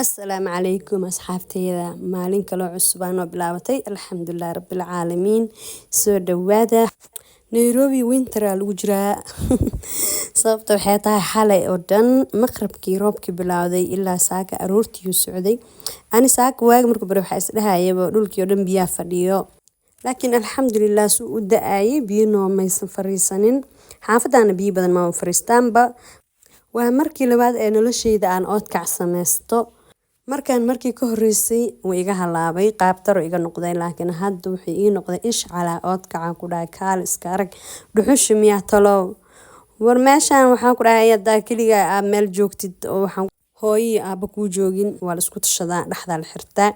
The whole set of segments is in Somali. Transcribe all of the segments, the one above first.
Asalaamu calaykum asxaabteyda, maalin kaloo cusub aa noo bilaabatay, alxamdulilah rabbilcaalamiin. Soo dhawaada. Nairobi winter aa lagu jiraa. Sababta waxay tahay, xalay oo dhan maqribkii roobkii bilowday ilaa saaka aroortii socday. Ani saaka waagi markuu bari waxaa isdhahayaba dhulkii oo dhan biyaa fadhiyo, laakiin alxamdulilah suu u da-ayay biyo noomaysan fariisanin. Xaafadaana biyo badan maama fariistaanba. Waa markii labaad ee nolosheyda aan oodkac sameysto. Markaan markii ka horeysay wuu iga halaabay, qaabtaro iga noqday, laakiin hadda wuxuu ii noqday ishcalaa. Oodkacaan ku dhahay, kaal iska arag, dhuxusha miyaa talow? War meeshaan waxaan ku dhahay, hadaa keliga aa meel joogtid oo waxaan hooyo iyo aaba kuu joogin, waa la isku tashadaa, dhexdaa la xirtaa,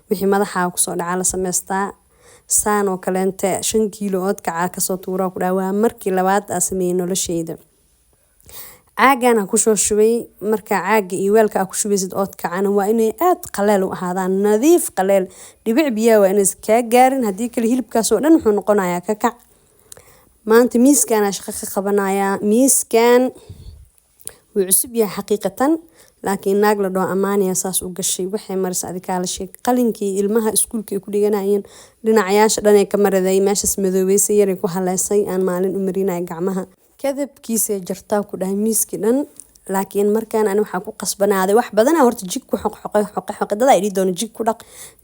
wixii madaxaa kusoo dhacaa la sameystaa. Saan oo kaleente 5 kiilo oodkacaa kasoo tuuraa ku dhahay. Waa markii labaad aa sameeyey nolosheyda. Caagan aan kusoo shubay. Marka caaga iyo weelka aa ku shubaysid oodkacana waa inay aad qaleel u ahaadaan, nadiif, qaleel, dhibic biyaha waa inaysan kaa gaarin. Haddii kale hilibkaas oo dhan wuxuu noqonayaa kakac. Maanta miiskan aa shaqo ka qabanayaa. Miiskan wuu cusub yahay xaqiiqatan, laakiin naag la dhaho Amaaniya saas u gashay. Waxay marisay adikaa la sheeg. Qalinkii ilmaha iskuulka ay ku dhiganayeen dhinacyaasha dhan ay ka maraday, meeshaas madoobeysay yaray ku haleysay aan maalin u marinaya gacmaha. Kadabkiisay jartaa ku dhahay miiskii dhan. Laakiin markaan ani waxaa ku qasbanaaday wax badanaa horta jig ku xoqxoqay, xoqe xoqe. Dad ay dhihi doono jig ku dhaq,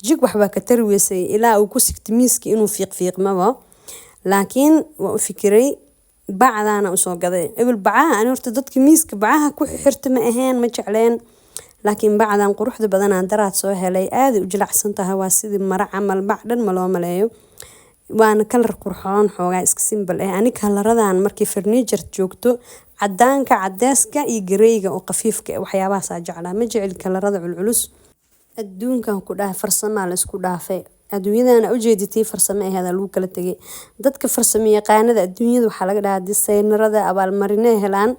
jig waxbaa ka tari weysay ilaa uu ku sigtay miiskii inuu fiiq fiiqmaba. Laakiin waa u fikiray, bacdaana usoo gaday. Ebel bacaha ani horta dadka miiska bacaha ku xirta ma aheen, ma jecleen, laakiin bacdan quruxda badanaa daraad soo helay. Aaday u jilacsan tahay, waa sidii maro camal, bac dhan ma loo maleeyo, waana kalar qurxoon, xoogaa iska simple ah. Ani kalaradan markii furniture joogto, cadaanka, cadeyska iyo gareyga oo khafiifka ah, waxyaabahaas jeclaa. Ma jecel kalarada culculus. Adduunkan ku dhahay farsamaa la isku dhaafay. Adduunyadan ujeeditii farsamo aheed lagu kala tegay. Dadka farsamo yaqaanada adduunyada waxaa laga dhahaa designerada abaalmarinay helaan,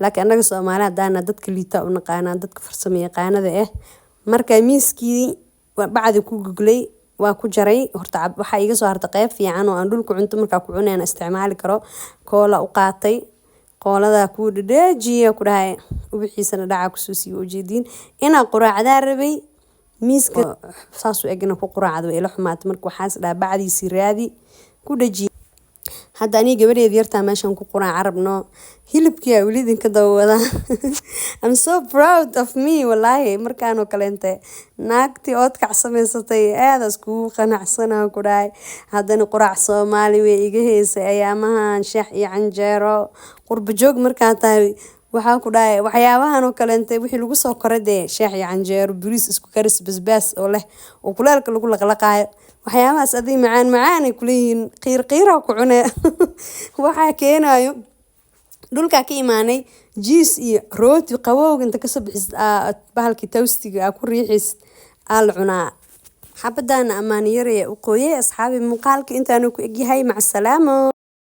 laakiin annaga Soomaali haddaana dadka liita u naqaanaa dadka farsamo yaqaanada ah. Marka miiskii bacdi ku goglay, waa ku jaray. Horta waxaa iga soo hartay qeyb fiican oo aan dhulka cunto markaa ku cunayna isticmaali karo. Koola u qaatay, qoolada kuu dhadheejiya ku dhahay, ubixiisana dhacaa kusoo siiyo. Ujeediin inaa quraacdaa rabay, miiska saas u egna ku quraacda way ila xumaatay. Marka waxaas dhaha bacdiisii raadi, ku dhajiye. Hadda aniga gabadheeda yartaa meeshan ku quraaca rabno. Hilibkii aa weli idinka daba wadaa. I'm so proud of me, wallaahi. Markaan oo kaleente naagtii oodkac samaysatay aada iskugu qanacsanaa ku dhahay. Haddana quraac Soomaali way iga heysay ayaamahan, shax iyo canjeero. Qurbo joog markaa tahay, waxaa ku dhahay waxyaabahan oo kaleente wixii lagu soo koray dee, shax iyo canjeero, bariis isku karis, basbaas oo leh oo kuleelka lagu laqlaqaayo, waxyaabahaas adiga macaan macaan ay kuleeyihiin, qiir qiira ku cune. Waxaa keenayo dhulkaa ka imaanay, jiis iyo rooti qabowga inta kasoo bixisid, bahalkii toastiga aa ku riixaysid aa la cunaa. Xabadaana ammaan yaraya u qooyay. Asxaabi, muuqaalka intaanu ku egyahay. Macsalaamo.